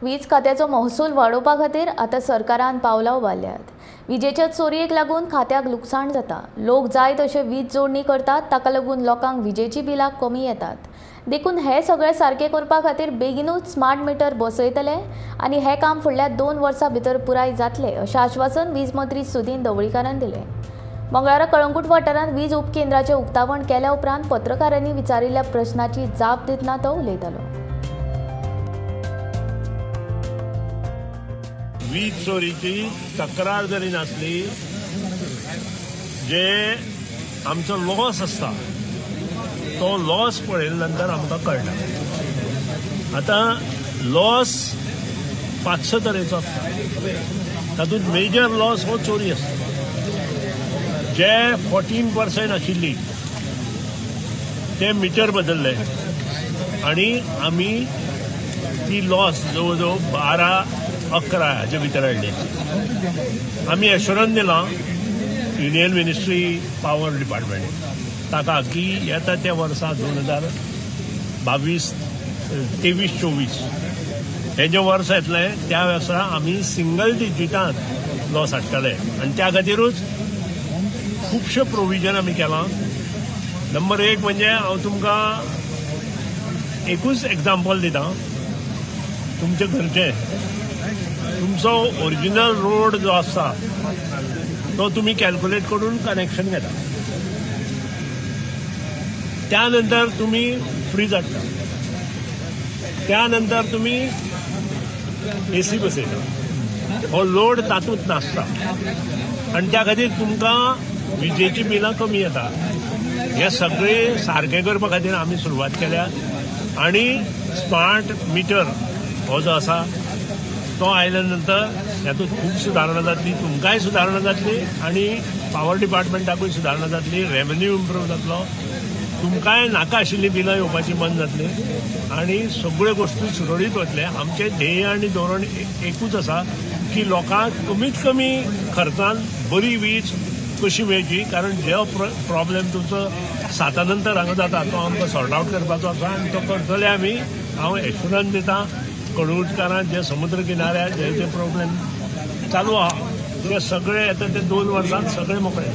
वीज खात्याचो महसूल वाडोवपा खातीर आतां सरकारान पावलां उबारल्यात. विजेच्या चोरयेक लागून खात्याक लुकसाण जाता. लोक जाय तशे वीज जोडणी करतात, ताका लागून लोकांक विजेची बिलां कमी येतात. देखून हे सगळे सारके करपा खातीर बेगिनूच स्मार्ट मिटर बसयतले आनी हें काम फुडल्या 2 वर्सां भितर पुराय जातलें, अशें आश्वासन वीज मंत्री सुदिन ढवळीकारान दिलें. मंगळारा कळंगूट वाठारांत वीज उपकेंद्राचें उक्तावण केल्या उपरांत पत्रकारांनी विचारिल्ल्या प्रस्नाची जाप दितना तो उलयतालो. वीज चोरीची तक्रार जरी नासली, जे आमचो लॉस आसता तो लॉस पळयल्या नंतर आमकां कळटा. आतां लॉस 5-6 तरेचो आसता, तातूंत मेजर लॉस हो चोरी आसता. जे 14% आशिल्ली ते मिटर बदलले आनी आमी ती लॉस जवळ जवळ 12-11 हाजे भितर हाडले. आमी एश्योरन्स दिलां युनियन मिनिस्ट्री पावर डिपार्टमेंट ताका की येता त्या वर्सा 2022, 23, 24 हे जे वर्स येतलें त्या वर्सा आमी सिंगल डिजिटांत लॉस हाडटले आनी त्या खातीरूच खुबशे प्रोविजन आमी केलां. नंबर 1 म्हणजे हांव तुमकां एकूच एग्जाम्पल दिता. तुमचे घरचे तुमचो ओरिजिनल रोड जो आसा तो तुमी कॅल्क्युलेट करून कनेक्शन घेता, त्या नंतर तुमी फ्रीज हाडटा, त्या नंतर तुमी एसी बसयता. हो लोड तातूंत नासता आनी त्या खातीर तुमकां विजेची बिलां कमी येता. हे सगळे सारकें करपा खातीर आमी सुरवात केल्या आनी स्मार्ट मिटर हो जो आसा तो आयल्या नंतर हातूंत खूब सुदारणा जातली, तुमकांय सुदारणा जातली आनी पावर डिपार्टमेंटाकूय सुदारणा जातली, रेवेन्यू इम्प्रूव जातलो, तुमकांय नाका आशिल्लीं बिलां येवपाची बंद जातली आनी सगळ्यो गोश्टी सुरळीत वतले. आमचें ध्येय आनी धोरण एकूच आसा की लोकांक कमीत कमी खर्चान बरी वीज कशी मेळची, कारण जो प्रॉब्लेम तुमचो 7 नंतर हांगा जाता तो आमकां सॉर्ट आवट करपाचो आसा आनी तो करतले आमी. हांव एश्योरन्स दिता कळंगूटकारांक जे समुद्र किनाऱ्यार जे जे प्रॉब्लेम चालू आहा ते सगळे येता ते 2 वर्सांत सगळे मोकळे.